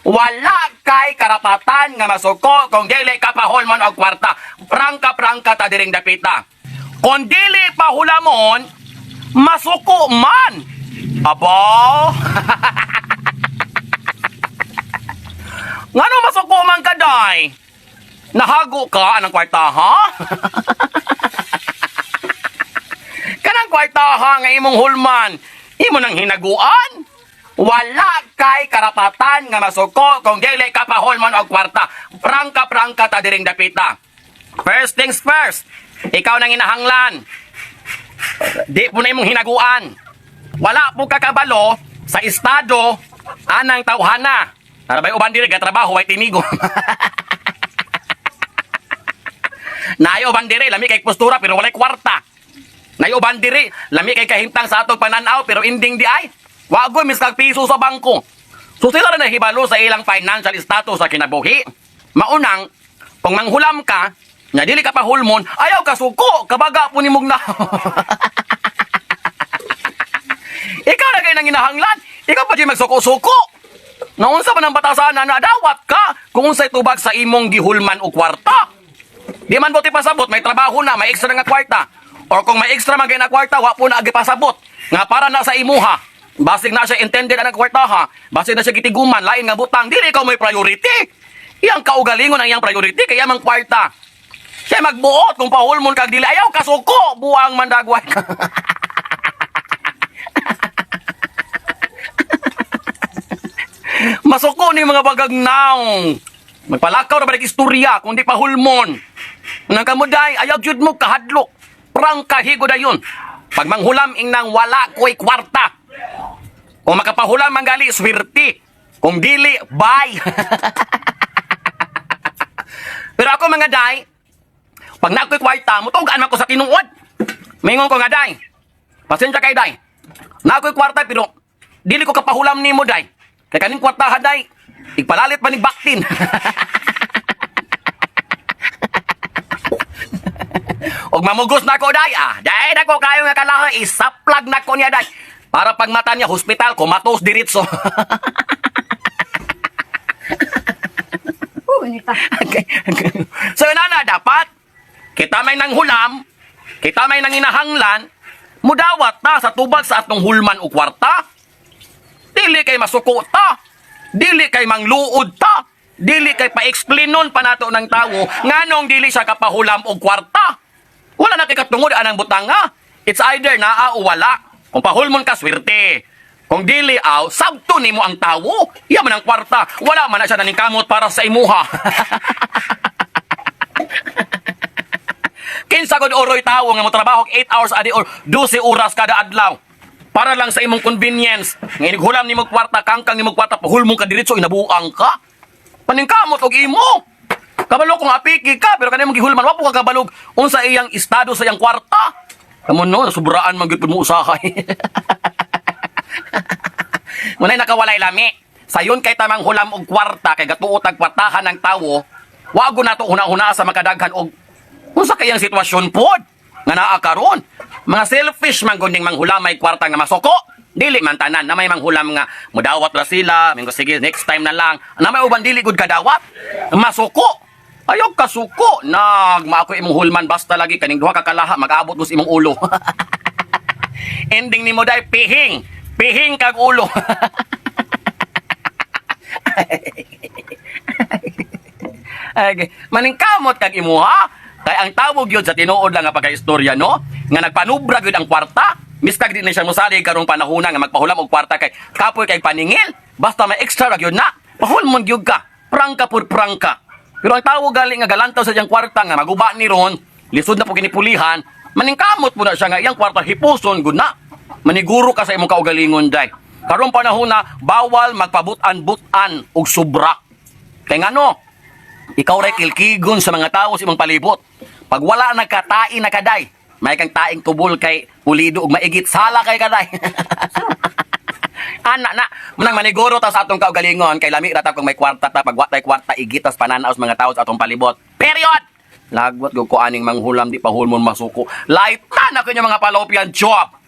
Wala kay karapatan nga masuko kung dili ka pahulmon og kwarta. Prangka-prangka ta diring dapita. Kung dili pahulamon, masuko man. Aba? Ngano masuko man ka, day? Nahago ka anang kwarta, ha? Kanang kwarta ha nga imong hulman, imo nang hinaguan. Wala kay karapatan nga masuko kung dili ka pahulman og kwarta. Prangka-prangka ta diring dapita. First things first, ikaw nang inahanglan. Di po na imong hinaguan. Wala po kakabalo sa estado anang tawhana. Para bay uban diri gatrabaho way tinigo. Naay uban diri lami kay postura pero walay kwarta. Naay uban diri lami kay kahimtang sa atong pananaw pero ending di ay. Wa goy miskag piso sa bangko. So sila ra nahibalo sa ilang financial status sa kinabuhi. Maunang kung manghulam ka, nya dili ka pahulmon, ayaw ka suko, kabaga po nimog na. Ikaw na kay nang hinahanglan, ikaw pa di magsuko-suko. Naunsa man ang batasan na nadawat ka kung unsay tubag sa imong gihulman og kwarta. Di man buti pasabot, may trabaho na, may extra nga kwarta. Or kung may extra man kay na kwarta, wa po na agi pasabot. Nga para na sa imuha. Basig na siya intended ang kwarta ha. Basig na siya gitiguman, lain nga butang. Dili ikaw may priority. Iyang kaugalingon ang iyang priority, kaya mang kwarta. Siya magbuot kung pahulmon kag dili ayaw kasuko, buang mandagway ka. Masuko ni mga bagagnaw. Magpalakaw na ba istorya kung di pa hulmon. Nang kamuday, ayaw jud mo kahadlok. Prangka higo dayon. Pag manghulam ingnang wala ko'y kwarta. Kung makapahulam ang gali, swerte. Kung dili, bye. Pero ako mga day, pag nakoy kwarta, mutugaan man ko sa tinuod. Mingon ko nga day. Pasensya kay day. Nakoy kwarta pero dili ko kapahulam nimo day. Kay kaning kwarta ha day, igpalalit pa ni baktin. Og mamugos na ko day ah. Day na ko kayo nga kalaha isaplag na ko niya day. Para pag mata niya hospital kumatos diretso. Oh, nita. Okay. So nana dapat kita may nanghulam, kita may nanginahanglan, mudawat ta sa tubag sa atong hulman o kwarta. Dili kay masuko ta. Dili kay mangluod ta. Dili kay pa-explainon pa nato ng tawo nganong dili siya kapahulam og kwarta. Wala na kay katungod anang butanga. It's either naa o wala. Kung pahulmon ka, swerte. Kung dili aw, sabto nimo ang tawo. Iya man ang kwarta. Wala man na siya naningkamot para sa imuha. Kinsa gud oroy tawo nga motrabaho og 8 hours a day or 12 oras kada adlaw para lang sa imong convenience. Nga inighulam nimo kwarta, kangkang nimo kwarta, pahulmon ka diretso inabuang ka. Paningkamot og imo. Kabalo kung apiki ka pero kanimo gihulman wa po ka kabalog unsa iyang estado sa iyang kwarta. Kamo no, sobraan man gyud pud mo usahay. Munay nakawalay lami. Sayon kay tamang hulam og kwarta kay gatuo tag kwartahan ng tawo, wa gud nato huna-huna sa makadaghan og unsa kayang sitwasyon pod nga naa karon. Mga selfish man gud ning manghulamay kwarta nga masoko. Dili man tanan na may manghulam nga mudawat ra sila, mingo sige next time na lang. Na may uban dili gud kadawat. Masuko. Ayaw kasuko. Nag maako imong hulman basta lagi kaning duha ka kalaha mag-abot gud sa imong ulo. Ending nimo dai pihing. Pihing kag ulo. Okay. Maningkamot kag imuha. Kay ang tawag yun sa tinuod lang nga pagkaistorya, no? Nga nagpanubra gyud ang kwarta. Miskag di na siya mosalig karong panahona nga magpahulam og kwarta kay kapoy kay paningil. Basta may extra ra gyud na. Pahulmon gyud ka. Prangka pur prangka. Pero ang tawag gali nga galantaw sa iyang kwarta nga maguba ni ron, lisod na po kinipulihan, maningkamot po na siya nga iyang kwarta hipuson gud na. Maniguro ka sa imong kaugalingon day. Karong panahon na bawal magpabutan-butan og sobra. Kay ngano, ikaw ray kilkigon sa mga tao sa imong palibot. Pag wala nagkatain na kaday, may kang taing tubol kay pulido ug maigit sala kay kaday. Ana na, munang maniguro ta sa atong kaugalingon kay lami ra ta kung may kwarta ta pag wa tay kwarta igitas pananaw sa mga tao sa atong palibot. Period. Lagwat gud ko aning manghulam di pa hulmon masuko. Laita na ko mga palopyan job.